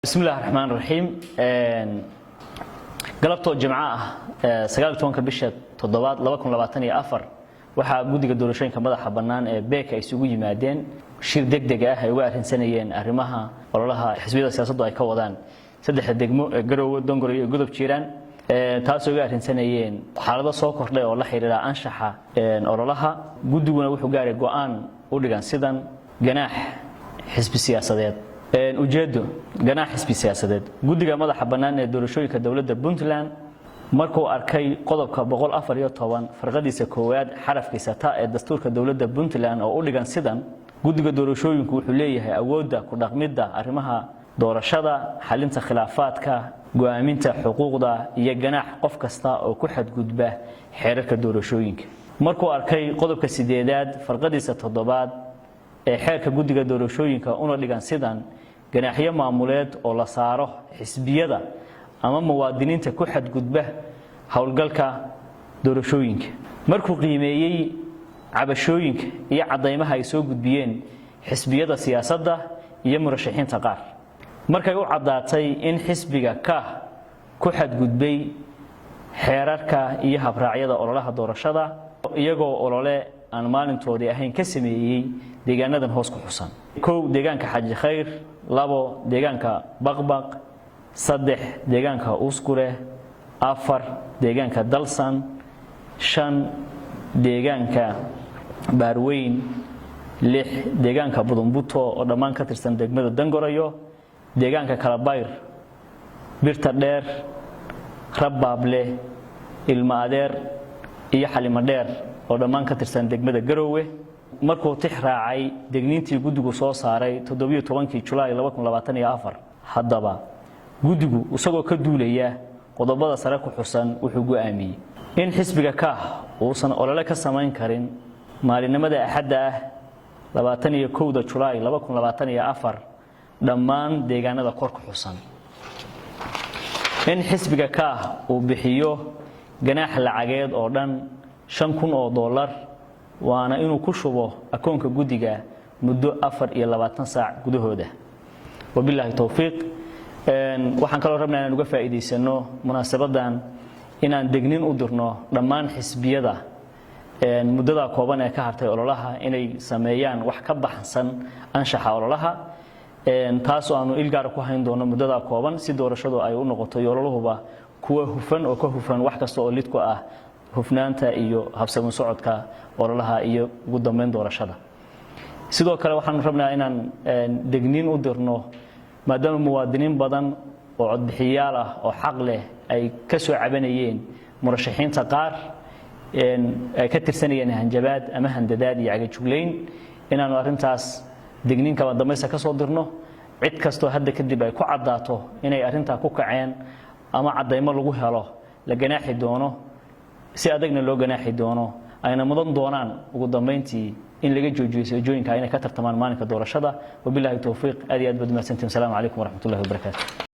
Bismillahi raxmaan raxiim. Galabtoo Jimco ah, 19-ka bisha toddobaad 2024, waxaa Guddiga Doorashooyinka Madaxa Bannaan ee BECA ay isugu yimaadeen shir degdeg ah ay uga arrinsanayeen arrimaha ololaha xisbiyada siyaasaddu ay ka wadaan saddexda degmo ee Garoowe, Dongor iyo Godob Jiiraan, taasoo uga arrinsanayeen xaalado soo kordhay oo la xiriira anshaxa ololaha. Guddiguna wuxuu gaaray go'aan u dhigan sidan: ganaax xisbi siyaasadeed. Ujeeddo: ganaax xisbi siyaasadeed. Guddiga Madaxa Bannaan ee Doorashooyinka Dowladda Puntland markuu arkay qodobka 114 farqadiisa koowaad xarafkiisa ta ee dastuurka dowladda Puntland oo u dhigan sidan: Guddiga doorashooyinku wuxuu leeyahay awoodda ku dhaqmidda arrimaha doorashada, xalinta khilaafaadka, go'aaminta xuquuqda iyo ganaax qof kasta oo ku xadgudba xeerarka doorashooyinka. Markuu arkay qodobka sideedaad farqadiisa toddobaad ee xeerka guddiga doorashooyinka una dhigan sidan: ganaaxyo maamuleed oo la saaro xisbiyada ama muwaadiniinta ku xadgudba howlgalka doorashooyinka. Markuu qiimeeyey cabashooyinka iyo caddaymaha ay soo gudbiyeen xisbiyada siyaasadda iyo murashaxiinta qaar. Markay u caddaatay in xisbiga Kaah ku xadgudbay xeerarka iyo habraacyada ololaha doorashada, iyagoo olole aan maalintoodii ahayn ka sameeyey deegaanadan hoos ku xusan: kow, deegaanka Xaaji Khayr; labo, deegaanka Baqbaq; saddex, deegaanka Uskure; afar, deegaanka Dalsan; shan, deegaanka Baarweyn; lix, deegaanka Budumbuto, oo dhammaan ka tirsan degmada Dangorayo, deegaanka Kalabayr, Birta Dheer, Rabbaable, Ilma Adeer iyo Xalimo Dheer, oo dhammaan ka tirsan degmada Garoowe. Markuu tix raacay degniintii guddigu soo saaray 17-kii Julaay 2024. Haddaba, guddigu isagoo ka duulaya qodobada sare ku xusan wuxuu go'aamiyey in xisbiga Kaah uusan olole ka samayn karin maalinimada Axadda ah, 21-da Julaay 2024, dhammaan deegaanada kor ku xusan. In xisbiga Kaah uu bixiyo ganaax lacageed oo dhan $5,000, waana inuu ku shubo akoonka guddiga muddo 24 saac gudahooda. Wabilaahi towfiiq. Waxaan kaloo rabnaa inaan uga faa'iidaysano munaasabadan inaan degnin u dirno dhammaan xisbiyada muddada kooban ee ka hartay ololaha inay sameeyaan wax ka baxsan anshaxa ololaha, taas oo aanu il gaara ku hayn doono muddada kooban, si doorashadu ay u noqoto iyo ololuhuba kuwa hufan oo ka hufan wax kasta oo lid ku ah hufnaanta iyo habsami socodka ololaha iyo ugu dambeyn doorashada. Sidoo kale, waxaanu rabnaa inaan degniin u dirno, maadaama muwaadiniin badan oo codbixiyaal ah oo xaq leh ay ka soo cabanayeen murashaxiinta qaar ay ka tirsanayeen hanjabaad ama handadaad iyo cagajuglayn, inaanu arrintaas degniin kaba dambaysa ka soo dirno. Cid kastoo hadda kadib ay ku caddaato inay arrintaa ku kaceen ama caddaymo lagu helo, la ganaaxi doono, si adagna loo ganaaxi doono, ayna mudan doonaan ugu dambayntii in laga joojiyo seejooyinka inay ka tartamaan maalinka doorashada. Wabilaahi towfiiq. Aad iyo aad baad mahadsantihin. Asalaamu calaykum waraxmatullahi wabarakaatu.